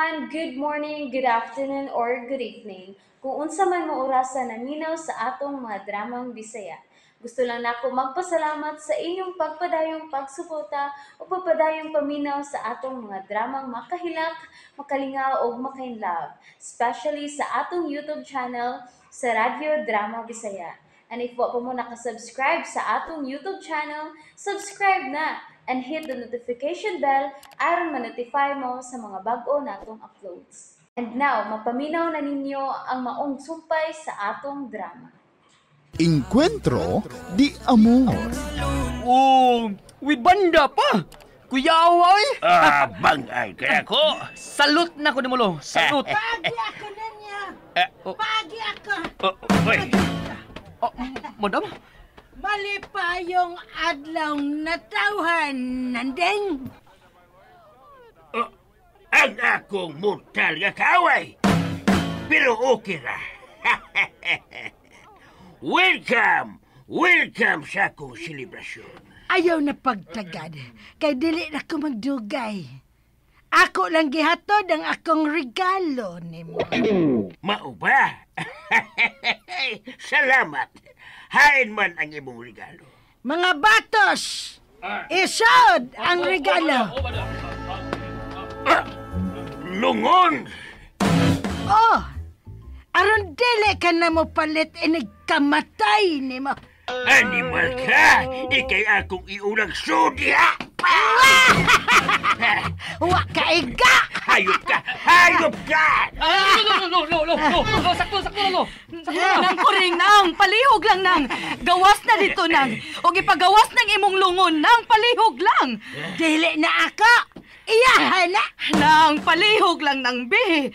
Everyone! Good morning, good afternoon, or good evening. Kung unsa man mo orasa naminaw sa atong mga dramang Bisaya. Gusto lang nako magpasalamat sa inyong pagpadayong pagsuporta o pagpadayong paminaw sa atong mga dramang makahilak, makalingaw ug makainlove, especially sa atong YouTube channel sa Radyo Drama Bisaya. And if wa pa mo nakasubscribe sa atong YouTube channel, subscribe na and hit the notification bell aron ma-notify mo sa mga bag-o natong uploads. And now, mapaminaw na ninyo ang maong sumpay sa atong drama. Encuentro di Amor. Oh, with banda pa. Kuyaw ay. Ah, bangay kaya ko. Salute na ko ni Molo. Salute. Pagi ako ninyo. Oh. Pagi ako. Oh, oy. Oh, madam. Malipayong adlaw natawhan, Nanding. Oh, ang akong mortal nga kaaway. Pero okay ra. Welcome! Welcome sa akong selebrasyon. Ayaw na pagtagad, kay dili na ko magdugay. Ako lang gihatod ang akong regalo nimo. Mao ba? Salamat. Hain man ang imong regalo. Mga batos, isod ang regalo. Ah, lungon! Oh, aron dili ka na mo palit inig kamatay nimo. Animal ka! Ikay akong iulang sudi, ha? Wa ka iga! Hayop ka! Hayop ka! Ah, no, no, no, no, no, no, sakto, sakto, no. Sakto na. Nang kuring nang, palihog lang nang. Gawas na dito nang. O ipagawas ng imong lungon nang, palihog lang. Dili na ako! Iyahan na! Nang, palihog lang nang, be.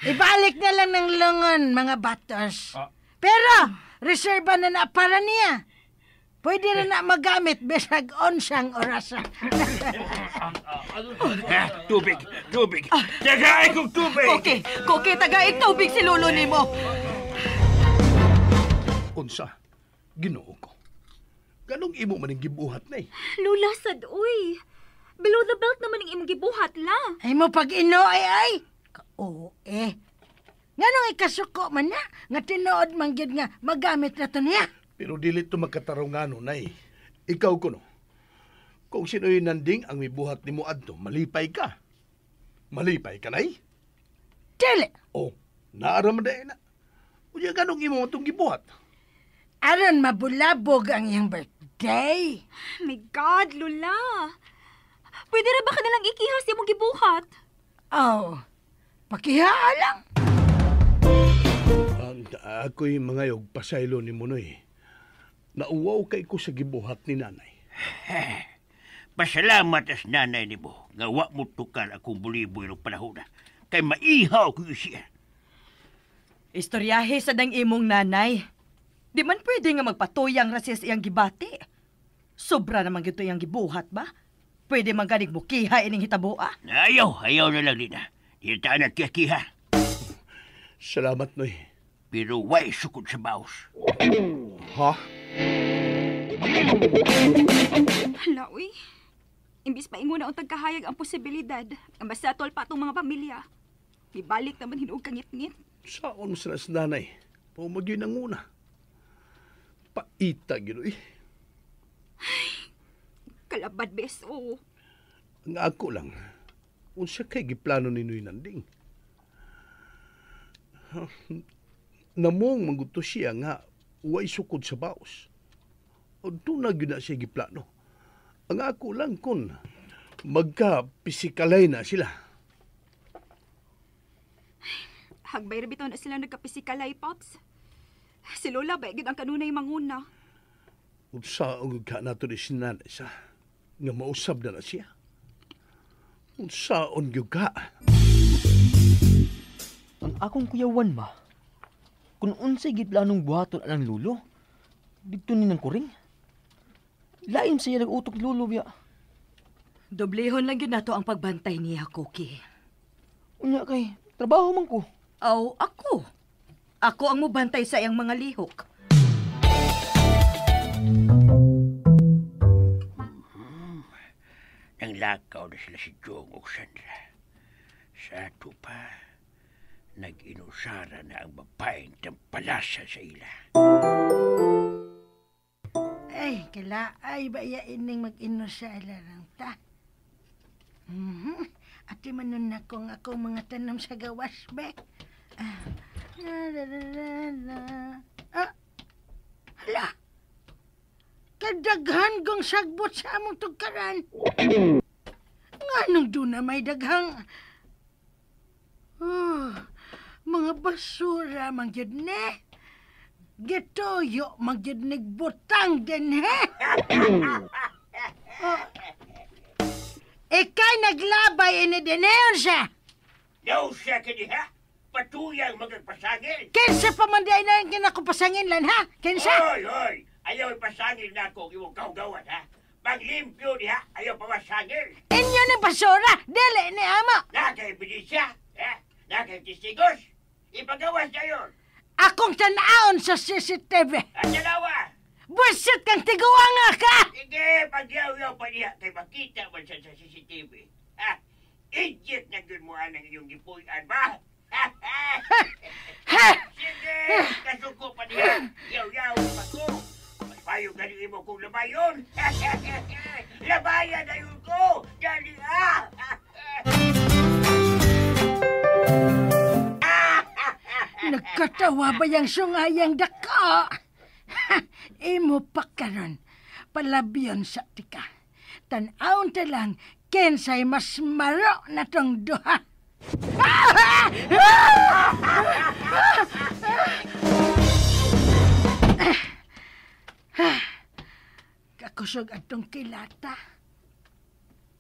Ibalik na lang ng lungon, mga batos. Pero, reserba na na para niya. Pwede na na magamit bisag onsang orasa. Ha, tubig! Tubig! Tagay kong tubig! Koki, Koki, tagaig tubig si lolo nimo. Unsa, Ginoo ko. Ganong imo maning gibuhat na eh. Lola, sad, uy. Below the belt naman ang imong gibuhat la. Ay mo pag ino ay ay. Oo eh. Nganong ikasuko man na, nga tinuod man gyud nga magamit na to niya. Pero dili to magkatarungan nay. Ikaw kuno. Kung sino'y nanding ang mibuhat nimo adto, malipay ka. Malipay ka nay? Dili. Oh, naara man dahil na. Unya ganong imo itong gibuhat. Aron mabulabog ang iyang birthday. My God, Lola. Pwede ra ba ka nalang ikihas imong gibuhat? Oh, pakihaa lang. Ako'y mangayog pasaylo ni Munoy. Nauwaw kay ko sa gibuhat ni nanay. Pasalamat as nanay ni mo nga wa mo tukar akong buliboy ng panahon na. Kay maihaw ko siya. Istoryahe sa dang imong nanay. Di man pwede nga magpatuyang ra siya sa iyang gibati. Sobra naman gito iyang gibuhat ba? Pwede man ganig mukiha ining hitaboa. Ayaw, ayaw na lang nina. Di ta nagkikiha. Salamat, Noy. Pero way sukod sa baos. Ha? Hala, uy. Imbis paingon na ang tagkahayag ang posibilidad nga masettle pa atong mga pamilya. Ibalik naman hinuog kangit-ngit. Saon mo sila sa nanay? Pumagyo ng una. Paita, ginoy. Ay, kalabad, beso. Ang ako lang, unsa kay giplano ni Noy Nanding? Namong mangguto siya nga way sukod sa baos. O tunag yun na siya giplano. Ang ako lang kun magka-pisikalay na sila. Hagbay ra bitaw na sila nagkapisikalay, Pops. Si Lola ba gid ang kanunay manguna. Unsa ang ka nato ni sinanay sa nga mausab na na siya. Unsaon gyud ka? Ang akong kuyawan ma, kung unsay giplanong buhaton anang lulo, dito ni ng kuring. Lain siya nag-utok lulo biya. Doblehon lang gyud nato ang pagbantay niya, Cookie. Unya kay, trabaho man ko. Aw, ako. Ako ang mubantay sa iyang mga lihok. Nang lakaw na sila si Jong o Sandra. Sa ato pa, nag-inusara na ang babaeng tampalasa sa ila. Ay, kala ay ba iya ining mag-ino sa ilarang ta? Ati manon na kong akong mga tanom sa gawas, be. Ah, la, la, la, la, la. Ah, hala! Kadaghan kong sagbot sa among tugkaran. Nganong doon na may daghang... Oh, mga basura man gyud ni. Gituyo man gyud nigbutang din, he? Oh. Ika'y naglabay ini din siya. No siya kaniha. Patuyang magagpasangil. Kinsa pa man di na yung kinakupasangin lan, ha? Kinsa? Hoy, hoy! Ayaw ipasangil na ako ang imong kaugawan, ha? Paglimpyo niya, ayaw pamasangil. Inyo ni basura, dili ni ama. Nakay ebidensya, ha? Nakay testigos. Ipagawas na yun. Akong tanaon sa CCTV. At dalawa. Buset kang tiguanga ka! Sige, pagyaw-yaw pa niya kay makita man siya sa CCTV. Ha? Idiot na yun mo ang inyong gipuy-an ba? Sige, kasuko pa niya. Yaw-yaw pa ko. Mas payo gani mo kong labayon. Labayan na yun ko! Dali ah! Nagkatawa ba yung sungayang dako? Imo pa karon, palabyon sa tika. Tan-awon ta lang, kinsay mas maro na tong duha. Kakusog atong kilata.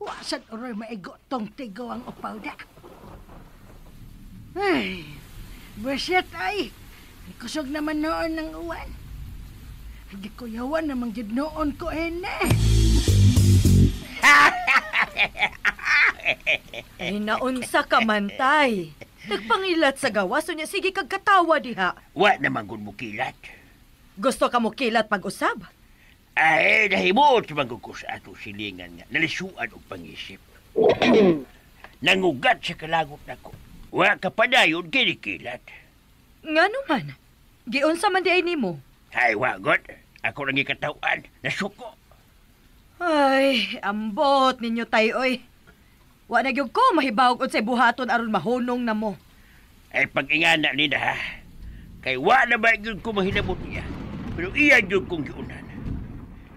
Wasan uroy maigo tong tigo ang upaw da. Ay, buset ay. Kusog naman noon ng uwan. Hindi ko yawan namang gid noon ko ene. Ay, naunsa ka man, tay. Nagpangilat sa gawas, unya sige kag katawa diha. Wa naman gud mo kilat. Gusto ka mo kilat pag-usab? Ay, nahimuot man gud ko sa atong silingan nga nalisuan og pangisip. Nangugat sa kalagot nako. Wa ka padayon kinikilat. Ngano man? Giunsa man di ay nimo? Ay, wa god. Ako lang ikatawan. Nasuko. Ay, ambot ninyo tay oy. Wa na gyud ko mahibawog unsay buhaton aron mahunong na mo. Ay, pag-ingana nila ha. Kay wa na ba gyud ko mahinabot niya. Pero iya gyud kong giunan.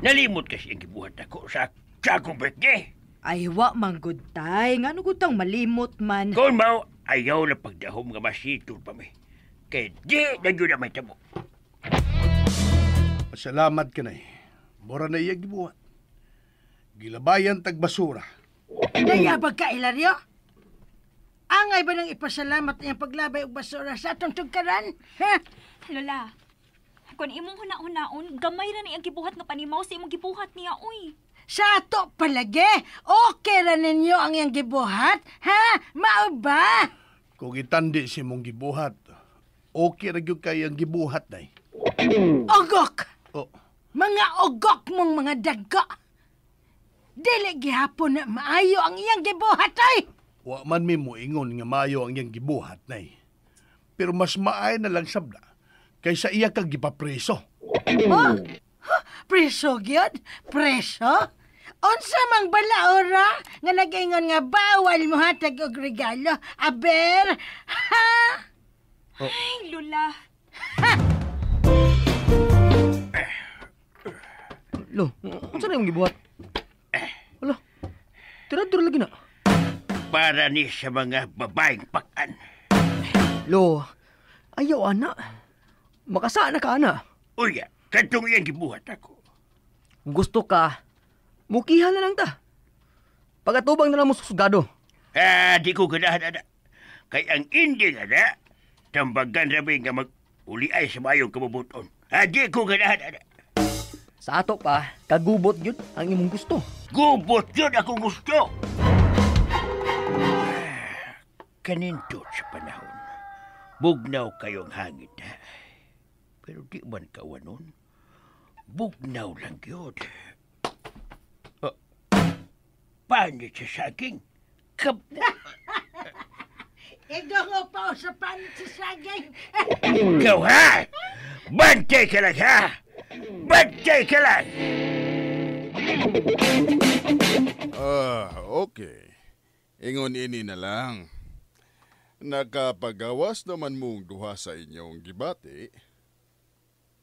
Nalimot kasi ang gibuhat ako sa akong birthday. Ay, wa man gud tay. Ngano gud tang malimot man. Kung mao, ayaw na pagdahom nga masitol pa mi. Kay di na gyud na may tabo. Pasalamat ka na eh. Mura na iya gibuhat. Gilabayan tagbasura. Dayabag ka, Hilario? Angay ba nang ipasalamat niyang paglabay og basura sa atong tugkaran? Ha? Lola, kung imong huna-hunaon, gamay ra ni ang gibuhat nga panimaw sa imong gibuhat niya, uy. Sa ato palagi, okay ra ninyo ang iyang gibuhat? Ha? Mao ba? Kung itandi si mong gibuhat, okay ra gyud kay ang gibuhat day. Ogok! Oh. Mga ogok mong mga dagko! Dili gihapon na maayo ang iyang gibuhat ay! Wa man mi moingon nga maayo ang iyang gibuhat nay. Pero mas maayo na lang sabda kaysa iya kang gipapreso. Oh? Huh? Preso gyud? Preso? Unsa mang balaora nga nag-ingon nga bawal mo hatag og regalo? Aber, ha? Oh. Ay, Lola. Ha? Lo, unsa na yung gibuhat? Hala, tirador lagi na. Para ni sa mga babaeng pakan. Lo, ayaw ana. Makasaan na ka ana. Uya, katong iyang gibuhat ako. Gusto ka, mukiha na lang ta. Pag-atubang na lang mo susugado. Ah, di ko ganahan ana. Kay ang ending ana, tambagan rabi nga mag-uli ay sa mayong kabubuton. Ah, di ko ganahan ana. Sa ato pa, kagubot yun ang imong gusto. Gubot yun akong gusto. Kanindot sa panahon, bugnaw kayong hangit ha. Pero di man kawanon, bugnaw lang yun. Oh, panit sa saging. Ikaw pa sa panit sa saging. Ikaw ha? Bantay ka lang ha? Bantay ka lang! Ah, okay. Ingon ini na lang. Nakapagawas naman mong duha sa inyong gibati.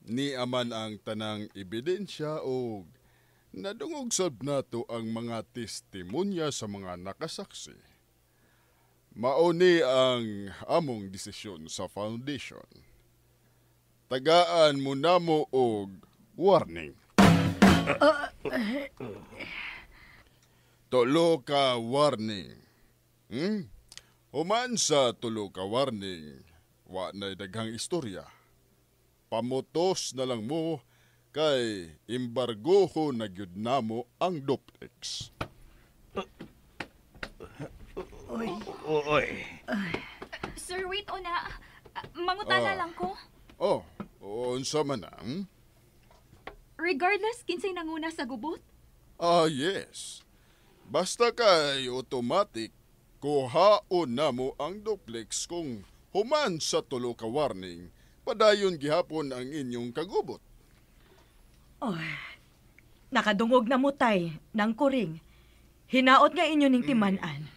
Ni aman ang tanang ebidensya og nadungog sab nato ang mga testimonya sa mga nakasaksi. Mao ni ang among desisyon sa foundation. Tagaan mo namo og warning. Tulo ka warning. Human sa tulo ka warning, wa na'y daghang istorya. Pamutos na lang mo kay embargoho na gyud namo ang duplex. Oy. Sir, wait o na. Mangutana lang ko. Oh, unsa man ang? Regardless, kinsay nanguna sa gubot? Ah, yes. Basta kay automatic, kuhaon namo ang duplex kung human sa tulo ka warning, padayon gihapon ang inyong kagubot. Nakadungog na mo, tay, ng kuring. Hinaot nga inyo ning timan-an.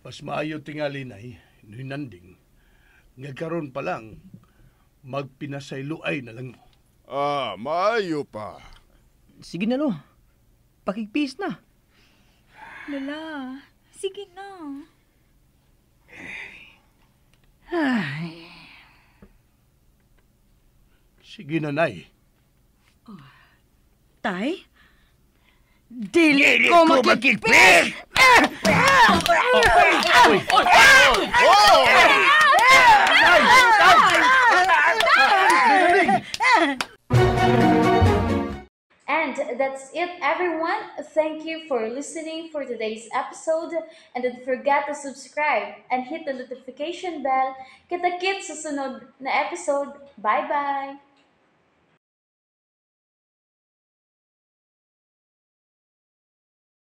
Mas maayo tingali, Nay, ni Nanding, nga karon pa lang, magpinasayloay na lang mo. Ah, maayo pa. Sige na, lo. Pakigpeace na. Lola, sige na. Sige na, Nay. Tay? Dili Dili ko ko makikpis! makikpis! And that's it, everyone. Thank you for listening for today's episode. And don't forget to subscribe and hit the notification bell. Kita-kits sa sunod na episode. Bye-bye!